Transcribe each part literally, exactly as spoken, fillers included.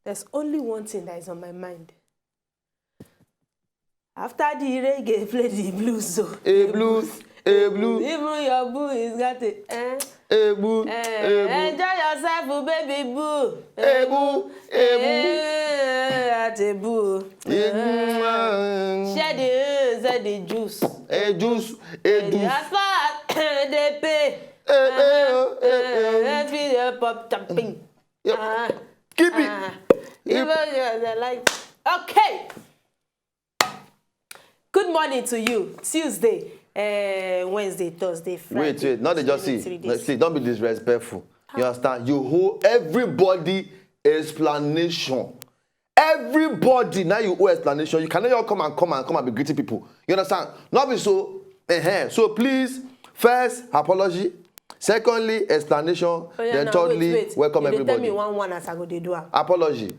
There's only one thing that is on my mind. After the reggae, play the blues. So. A blues, a blues. Even your boo is got it. Eh? A boo, Eh, a boo. Enjoy yourself, oh, baby boo. A boo, a boo. Eh, at a boo. A boo. Share the eh, share the juice. A juice, a juice. As far as they pay. Eh, eh, oh, eh, eh, oh. Eh, feed your pop champagne. Yep. Ah, Keep it. ah. Even you are like, okay. Good morning to you. Tuesday, uh, Wednesday, Thursday, Friday. Wait, wait, not the just Three see. days. See, don't be disrespectful. You understand? You hold everybody explanation. Everybody now you owe explanation. You cannot all come and come and come and be greeting people. You understand? Not be so. Uh-huh. So please, first apology. Secondly, explanation. Oh, yeah, Then now, thirdly, wait, wait. Welcome You dey everybody. Tell me one one as I go dey do am. Apology.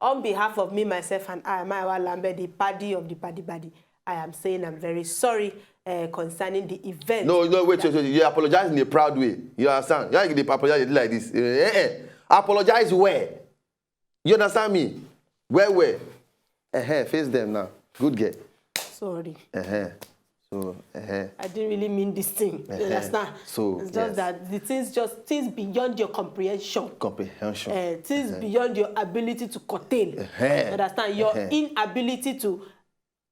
On behalf of me, myself, and I, Maiwa Lambe, the paddy of the paddy paddy, I am saying I'm very sorry uh, concerning the event. No, no, wait, wait, wait. You apologize in a proud way. You understand? You dey apologize like this. Eh, eh, eh. Apologize where? You understand me? Where, where? Uh-huh, face them now. Good girl. Sorry. Uh-huh. So, uh-huh. I didn't really mean this thing. You Uh-huh. understand? So, It's just yes. That the things just things beyond your comprehension. Comprehension. Uh, things beyond your ability to curtail. Uh-huh. You understand? Your Uh-huh. Inability to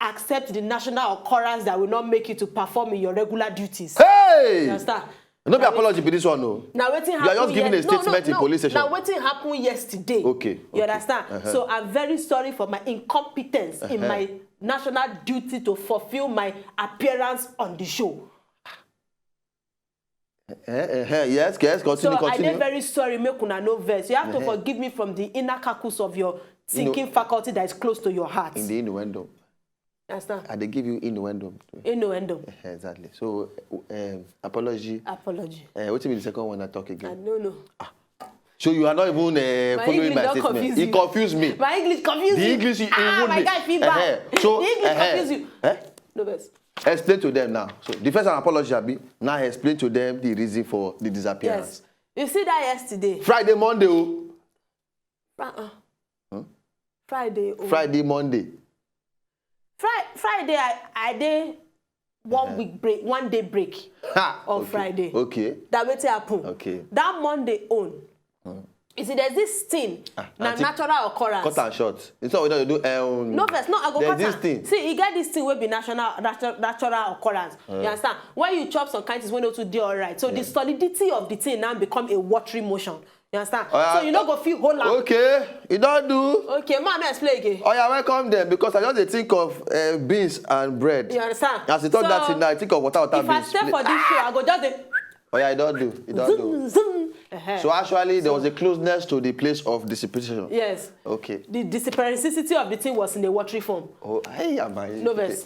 accept the national occurrence that will not make you to perform in your regular duties. Hey! You understand? No be Now, apology be this one, no. Now wetin You happen? are just giving ye- a statement no, in no, police station. Now wetin happen yesterday? Okay, You okay. Understand? Uh-huh. So I'm very sorry for my incompetence in Uh-huh. My national duty to fulfill my appearance on the show. Eh, eh, eh, yes, yes, continue, So I continue. Dey very sorry, make una no vex. You have to Uh-huh. Forgive me from the inner carcass of your thinking faculty that is close to your heart. In the innuendo. Understand? I dey give you innuendo. Innuendo. Eh, exactly. So, um, apology. Apology. Uh, what be the second one I talk I again? Don't know. So you are not even uh, My following English my don statement. Confuse It you. Confused me. My English confuse The you. English, it, it Ah, would my be. Guy, feedback. Uh-huh. So, The English uh-huh. Confuse you. Eh? No vex. Explain to them now. So the first one apology, abi. Now explain to them the reason for the disappearance. Yes. You see that yesterday. Friday, Monday, oh. Fri- uh, Friday. Oh. Friday, Monday. Fri- Friday, I I dey one week break, one day break Ha! On Okay. Friday. Okay. That wetin happen. Okay. That Monday own. You see, there's this thing. Na Auntie, natural occurrence. Cut and short. It's not what you do. Um, No vex, no, I go there's cut this am. Thing. See, e get this thing wey be national, natural, natural occurrence. You understand? When you chop some kind things wey no too dey alright, so the solidity of the thing now become a watery motion. You understand? Uh, So you no go fit hold am. Okay, you don't do. Okay, ma, me explain again. Oh, yeah, welcome them because I just dey think of uh, beans and bread. You understand? As you talk So, that thing now, I think of water, water If I beans. stay for this show, I go just dey. Oh, yeah, you don't do. You don't do. Zoom, zoom. Uh-huh. So actually, there was a closeness to the place of dissipation. Yes. Okay. The disappearancicity of the thing was in a watery form. Oh, hey, am I? No vex.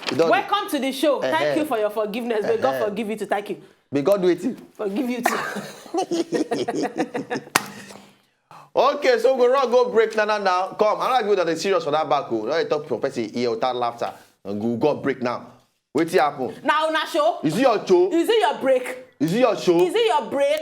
You don't do. Welcome to the show. Thank Uh-huh. You for your forgiveness. May God Uh-huh. Forgive you too. Thank you. May God wait you. Forgive you too. Okay, so we go run go break now, now, now. Come, I'm not giving that serious for that back. Oh. Now you talk for person here without laughter. And go go break now. Wetin happen? Now, na show. Is it your show? Is it your break? Is it your show? Is it your break?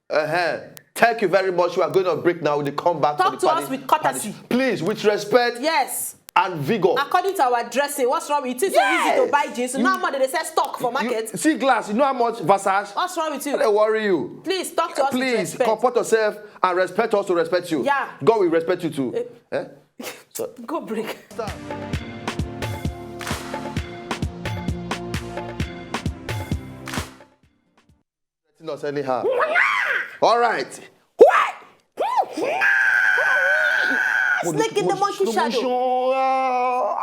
Uh-huh. Thank you very much. We are going on break now. We come back. Talk for the to us pardon- with courtesy. Please, with respect Yes. And vigor. According to our dressing, what's wrong with you? It's so easy to buy jeans. You know how much they sell stock for market? You see glass, you know how much Versace? What's wrong with you? Don't worry you. Please talk to us with Please respect. Comport yourself and respect us to respect you. Yeah. God will respect you too. Eh? So, Go break. Threaten us anyhow. All right. Snake in the monkey shadow.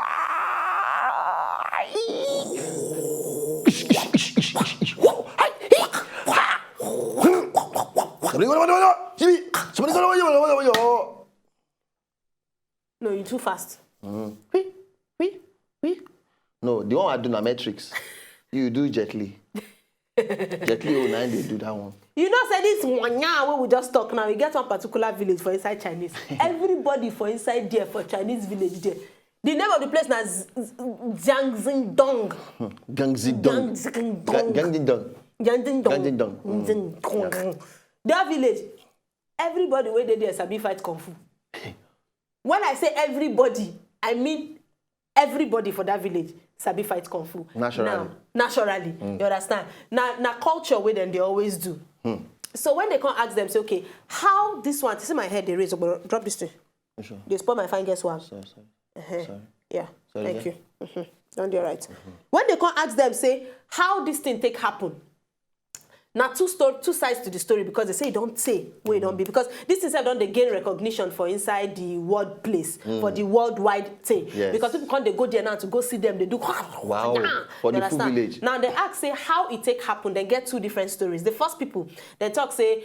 No, you too fast. No, the one I do na metrics. You do Jet Li. Jet Li, oh, nine they do that one. You know, say this one wey we just talk now, you get one particular village for inside Chinese. Everybody for inside there, for Chinese village there. The name of the place na Z- Z- Jiangxingdong. Gangzi Dong. Jiangxingdong. Gangzi Dong. Jiangxingdong. Jiangxingdong. Mm. Jiangxingdong. That village, everybody wey dey there sabi fight kung fu. When I say everybody, I mean everybody for that village sabi fight kung fu. Naturally. Now, naturally, you understand? Now, na culture wey dem dey always do. So when they come ask them, say, okay, how this one? See my head dey raise, but drop this thing. They spoil my fine girl's one. Sorry, sorry. Yeah, Sorry, thank yeah. You. Don't do right. When they come ask them, say, how this thing take happen? Now two story, two sides to the story, because they say e don tey wey e don be, because this thing sef don dey gain recognition for inside the world place, for the worldwide thing. Yes. Because people come dey go there now to go see them, they do Wow. For You the full understand? Village. Now they ask say how it take happen, then get two different stories. The first people, they talk say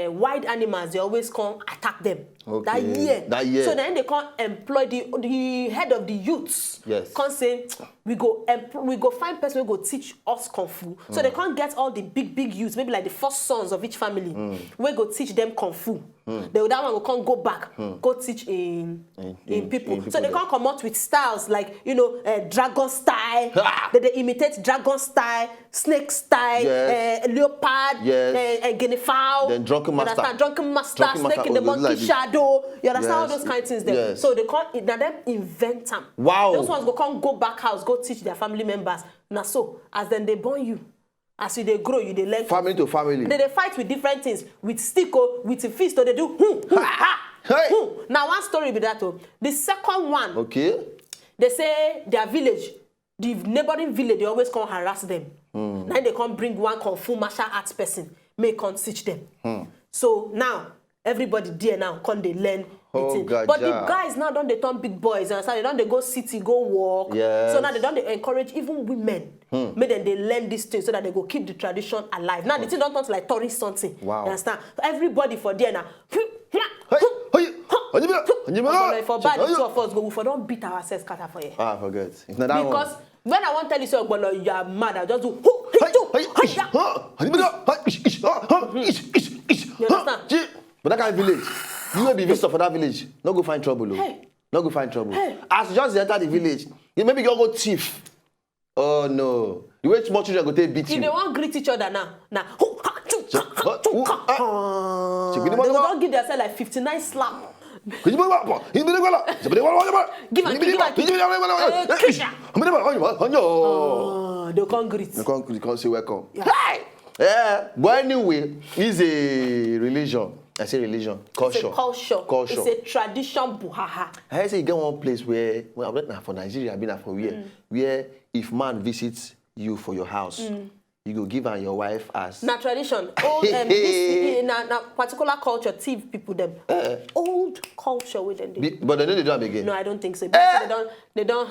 uh, wild animals, they always come attack them. That Okay. year. That year. So then they come employ the, the head of the youths. Yes. Come say, we go empl- we go find person wey go teach us kung fu. So they can't get all the big big youths, maybe like the first sons of each family, wey go teach them kung fu. The that one go come go back, go teach in In- in, in- people. in So they people can't come out with styles like, you know, uh, dragon style. Ha! They, they imitate dragon style, snake style, Yes. uh, uh, leopard, Yes. uh, uh, guinea fowl. Then drunken You master. understand? Drunken master, Drunken snake master in the always do monkey like this. Shadow. You understand all Yes. Those kind of things there. Yes. So they can't. Now them invent them. Wow. Those ones go come go back house, go teach their family members. Now so as then they born you, as you they grow, you they learn. Family to family. They, they fight with different things, with stick, oh, with a fist, or they do who, who, ha, Hey. Who. Now one story be that oh. The second one, Okay. They say their village, the neighboring village, they always come harass them. Now they come bring one kung fu martial arts person, may come teach them. So now everybody there now come they learn. The Oh, thing. gaja. But the guys now don't they turn big boys, and so they don't they go city go work. Yes. So now they don't they encourage even women. Make them they learn this thing so that they go keep the tradition alive. Now the thing don't turn to like tourist something. Wow. You understand? Everybody for there now. Hey, hey, Onyemira, Onyemira. But if for bad, the two of us go, we for don't beat ourselves scatter for here. Ah, forget. If not that Because one. When I want tell you so, Ogbolo, you are mad. I just do. Who? Hey, hey, ish, huh? Onyemira, hey, ish, ish, huh? Huh? Ish, ish, ish, You huh? understand? Gee, but that kind of village, you will be visitor for that village. No go find trouble, oh. Hey. No go find trouble. Hey. As you just enter the village, you maybe you go thief. Oh no. The way small children go take beat If you. They won't greet each other now. Now, who? Ha, choo, ha, ha, Huh? choo, Who? ha. Ah. They will not give themselves like fifty-nine slap. Give her, give her, give her. Eh, Kisha. Oh, Oh, they can't greet. You can't, you can't say welcome. Hey! Yeah, but anyway, it's a religion. I say religion. It's a Culture. Culture. Culture. It's a tradition, buhaha. I say you get one place where, well, I don't know for Nigeria, I been for where, where if man visits you for your house, you go give her your wife as. Na tradition. Old, um, this, na, na particular culture, thief people them. Old culture with them. Be- but they don't do them again. No, I don't think so. Because they don't. They don't.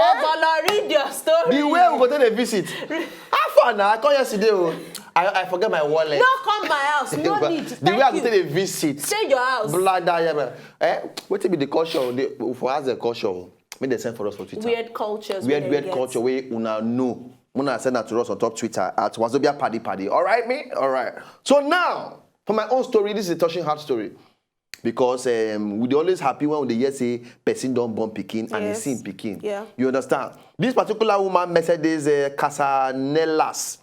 Oh, Bolo, read your story. The way we go take a visit. How far now? I come yesterday. Oh. I, I forget my wallet. No come my house. No need. The way I Thank go you. Take a visit. Stay your house. Blah, blah, yeah, man. Eh? What be the culture? The, for us, the culture. Make they send for us for Twitter. Weird cultures. Weird, wey weird dem culture get. Wey una know. Una send that to us on top Twitter at Wazobia Paddy Paddy. All right, me? All right. So now, for my own story, this is a touching heart story. Because um, we dey always happy when we dey hear say person don born pikin and e Yes. see im pikin. Yeah. You understand? This particular woman, Mercedes uh, Casanelas,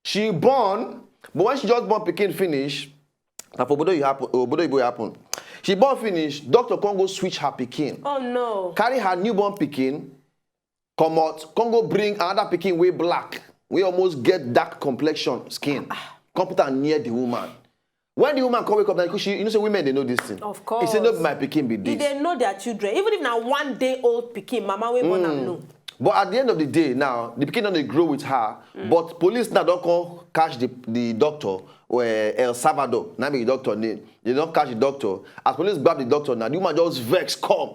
she born, but when she just born pikin finish, na for obodo e happen, obodo oyibo e happen. She born finish, doctor come go switch her pikin. Oh no. Carry her newborn pikin, comot, come go bring another pikin wey black, wey almost get dark complexion, skin, come put am near the woman. When the woman come wake up, like, she, you know say women dey know this thing. Of course. He say, "No be my pikin be If this." They know their children. Even if na one day old pikin, mama wey born am know. But at the end of the day now, the pikin don dey grow with her. But police now don come catch the, the doctor, uh, El Salvador, na be the doctor name. They don catch the doctor. As police grab the doctor now, the woman just vex come.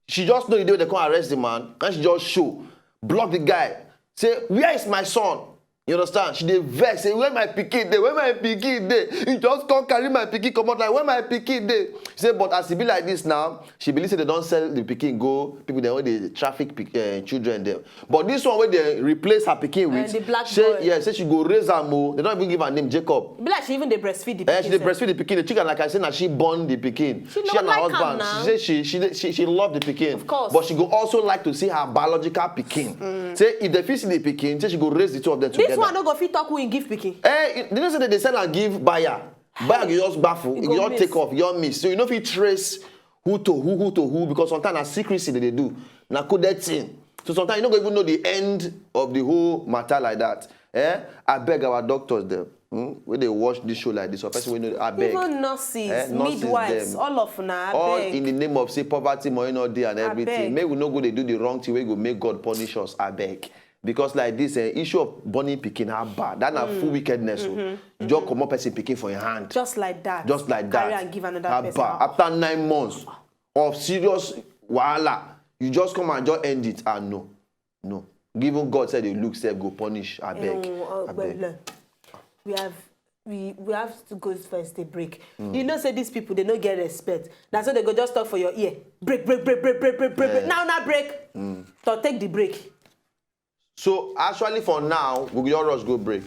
She just know the day wey they come arrest the man, and she just show, block the guy, say, "Where is my son?" You understand? She dey vex, say, "Where my pikin dey? Where my pikin dey? You just come carry my pikin comot like where my pikin dey?" She say, but as e be like this now, she believe say they don sell the pikin go people dem wey dey traffic pick, uh, children dem. But this one wey they replace her pikin with, the black say, boy. Yeah, say she go raise am o. They don even give her name Jacob. Be like she even dey breastfeed the Eh, pikin. she dey sef. Breastfeed the pikin. The chicken, like I say, na she born the pikin. She She no and her like am husband. now. She say she she, dey- she she love the pikin. Of course. But she go also like to see her biological pikin. Say if they fit see the pikin, say she go raise the two of them This together. One no go fit talk who he give pikin. Eh, you know say they dey sell and give buyer. Buyer go just baffle, E e go go just miss. Take off, e go miss. So you no fit trace who to who, who to who, because sometimes na secrecy dem dey do, na coded thing. So sometimes you no go even know the end of the whole matter like that. Eh? I beg our doctors dem, hmm, wey dey watch this show like this, or person wey know, I beg. Even nurses, eh, nurses midwives, dem, all of una, all abeg. In the name of say poverty, money no dey and everything. Abeg. Make we no go dey do the wrong thing wey go make God punish us, I beg. Because like this, eh, issue of born pikin, haba, that na full wickedness o. You just comot person pikin for your hand. Just like that. Just like that. Carry and give another person. Haba. After nine months of serious wahala, you just come and just end it. Ah, no. No. Given God said the look sef go punish, I beg. Eh, oh, oh, abeg. Well, we have we we have to go first a break. You know say these people, they no get respect. Na so they go just talk for your ear. Break, break, break, break, break, break, break, break. Eh. Now, now break. So take the break. So actually for now, we go just rush go break.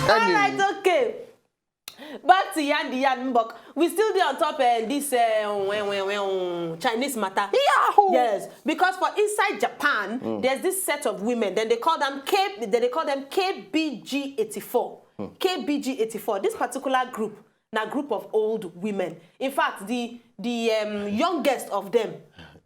All right, okay. Back to Yan the Yan Mbok. We still dey on top, eh, this, eh, when, when, when, Chinese matter. Yahoo! Yes, because for inside Japan, there's this set of women. Then they call them K, then they call them K B G eighty-four. K B G eighty-four. This particular group, na group of old women. In fact, the the um, youngest of them,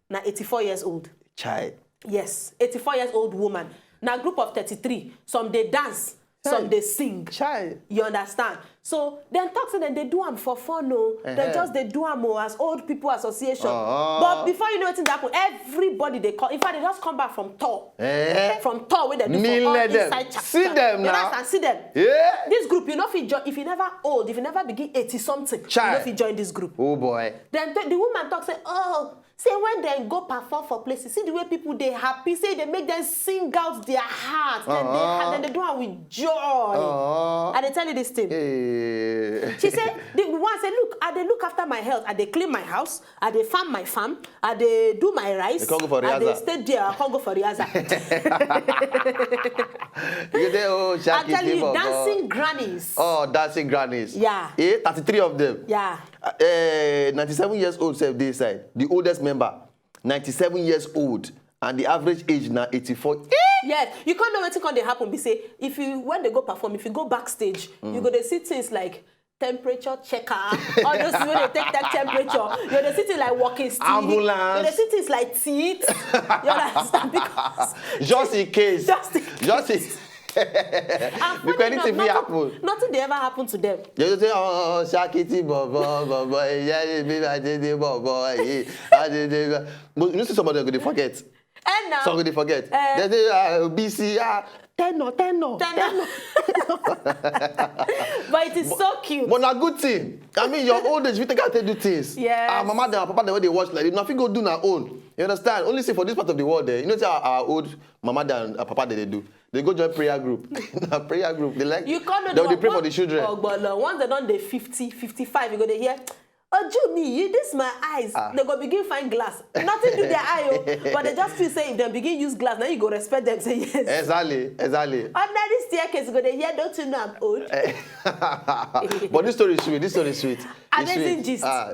na eighty-four years old. Chai. Yes, eighty-four years old woman. Na group of thirty-three. Some dey dance, some dey sing. Chai. You understand? So dem talk say dem dey do am for fun o. Dem just dey do am o, as old people association. But before you know wetin dey happen, everybody dey come. In fact, they just come back from tour. Eh? From tour wey dem do for all inside Chapchap. See dem now. You understand? See dem. Yeah. This group, you no fit join if you never old, if you never begin eighty something. Chai. You no fit join this group. Oh boy. Then the, the woman talk say, oh, say when dem go perform for places, see the way people dey happy, say they make them sing out their heart, and they, and then they do am with joy. I dey tell you this thing. She say, the one say, look, I dey look after my health, I dey clean my house, I dey farm my farm, I dey do my rice, I dey stay there, I can't go for rehearsal. You say, oh, I tell you, dancing grannies. Oh, dancing grannies. Yeah. Eh, thirty-three of them. Yeah. Uh, eh, ninety-seven years old sef dey inside. The oldest member, ninety-seven years old, and the average age na eighty-four. Yes, you can't know wetin come dey happen. Be say if you, when they go perform, if you go backstage, you go dey see things like temperature checker, all those wey dey take take temperature. You dey see things like walking stick. Ambulance. You dey see things like teeth. You understand? Because just in case. Just in case. Just in case. And funny enough, nothing dey ever happen to them. They go say, oh, shakiti bobo bobo, yeah, yeah, baby, I did it, bobo, yeah, I did it. But you know, see, somebody go dey forget. Eh, now. Some go dey forget. Eh. They say, uh, B C R, tenor, tenor, tenor. But it is so cute. But na good thing. I mean, your old age, you take am take do things. Yes. Our mama dem, our papa dem, wey dey watch like this, na fit go do na own. You understand? Only say for this part of the world, eh, you know say our, our old mama dem and our papa dem dey do. They go join prayer group. Na prayer group. They like, you can't do they dey pray for the children. Ogbolo. Once they don dey fifty, fifty-five, you go dey hear, ojú mi yìí, this my eyes. They go begin find glass. Nothing do their eye o, but they just feel say if they begin use glass, now you go respect them. Say yes. Exactly, exactly. Under this staircase, you go dey hear, don't you know I'm old? But this story is sweet. This story is sweet. Amazing gist. Ah,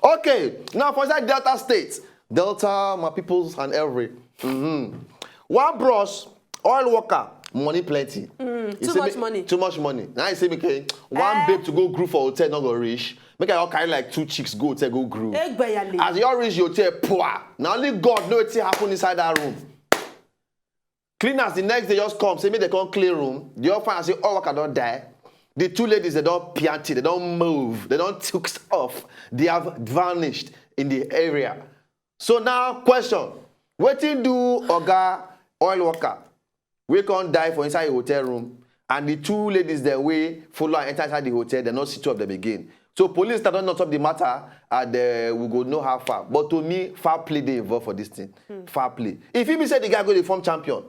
okay, now for inside Delta State, Delta, my peoples and every. One bros, oil worker, money plenty. Too much money. Too much money. Now you say, okay, one babe to go groove for hotel, not go reach. Make I all carry like two chicks go hotel, go groove. As you all reach your hotel, poor. Now only God know wetin happen inside that room. Cleaners the next day just come, say make they come clean room. They all find out say oil worker don die. The two ladies, they don pianti, they don move, they don took off, they have vanished in the area. So now, question, wetin do oga oil worker wey come die for inside a hotel room, and the two ladies dem wey follow am enter inside the hotel, dem no see two of them again? So police start on top the matter, and uh, we go know how far. But to me, foul play dey involved for this thing. Foul play. If he be say the guy go dey form champion,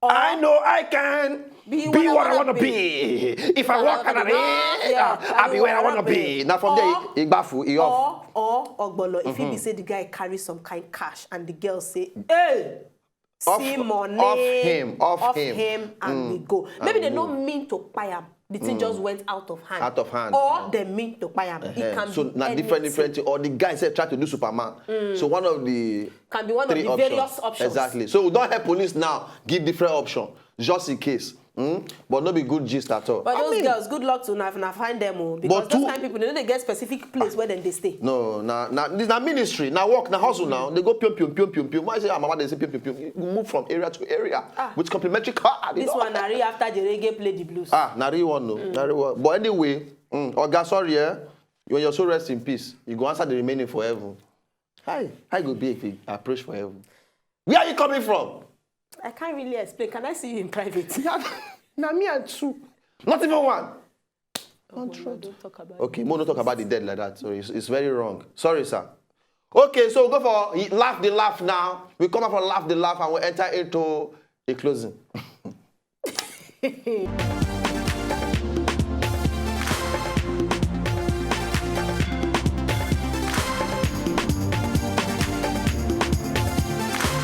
I know I can be what I wanna be. If I work and I need, I'll be where I wanna be. Now from there, Igbafu, he off. Or, or Ogbolo, if he be say the guy carry some kind cash and the girl say, hey, see money, off him, off him, and we go. Maybe they no mean to buy am. the thing just went out of hand. Out of hand. Or they mean to buy am. It Eh, can so be na anything. Different, different thing, or the guy sef try to do Superman. So one of the Can be one of three the options. Various options. Exactly. So we don help police now give different option just in case. Hmm? But no be good gist at all. But I those mean, girls, good luck to una, una find them o, because two- those kind of people, they no dey get specific place where dem dey stay. No, na na this na ministry, na work, na hustle now. They go pium pium pium pium pium. Why say ah, mama dey say pium pium pium? You move from area to area with complimentary card. You This know? One na real after Jerege play the blues. Ah, na real one, no, na real one. But anyway, mm, Oga, sorry, eh? When your soul rest in peace, you go answer the remaining for heaven. Hi, how you go be if you approach for heaven? Where are you coming from? I can't really explain. Can I see you in private? Yeah, na me and two. Not even one. Oh, no, don't talk about Okay, mo no talk about the dead like that. So it's, it's very wrong. Sorry, sir. Okay, so we go for laugh the laugh now. We come out for laugh the laugh and we enter into a closing.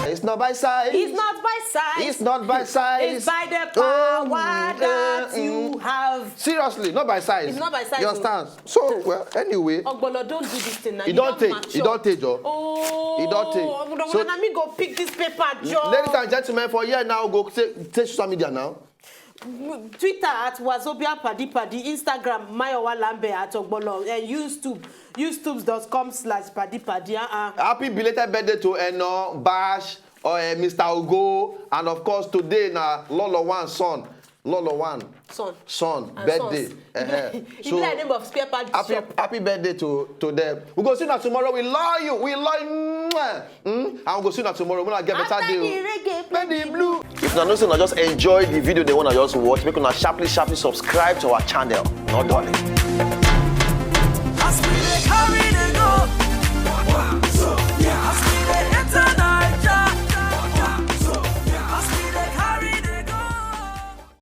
It's not by size. It's not by size. It's not by size. It's by the Oh, power mm, that mm, you mm. have. Seriously, not by sice. It's not by size, You o. Understand? So, well, anyway, Ogbolo, don't do this thing now. e You don don take. E mature. Don take, Joe. Oh, E don take. Ogbolo, So, na me go pick this paper, Joe. Ladies and gentlemen, for here now, go take, take social media now. Twitter at Wazobia Paddy Paddy, Instagram Mayowa Lambe at Ogbolo, and YouTube, youtube.com/paddypaddy. Uh-uh. Happy belated birthday to Eno, Bash, or uh, Mister Ogo, and of course today na Lolo One son, Lolo One Son. son And birthday. sons. Uh-huh. E be like name of spare part Happy, shop. Happy birthday to, to them. We go see you tomorrow. We love you. We love you. Mwah. Mm? And we go see you tomorrow. We get better After day. the reggae, Play the blue. If una know say una just enjoy the video, they wanna just watch. Make una sharply, sharply subscribe to our channel. No darling.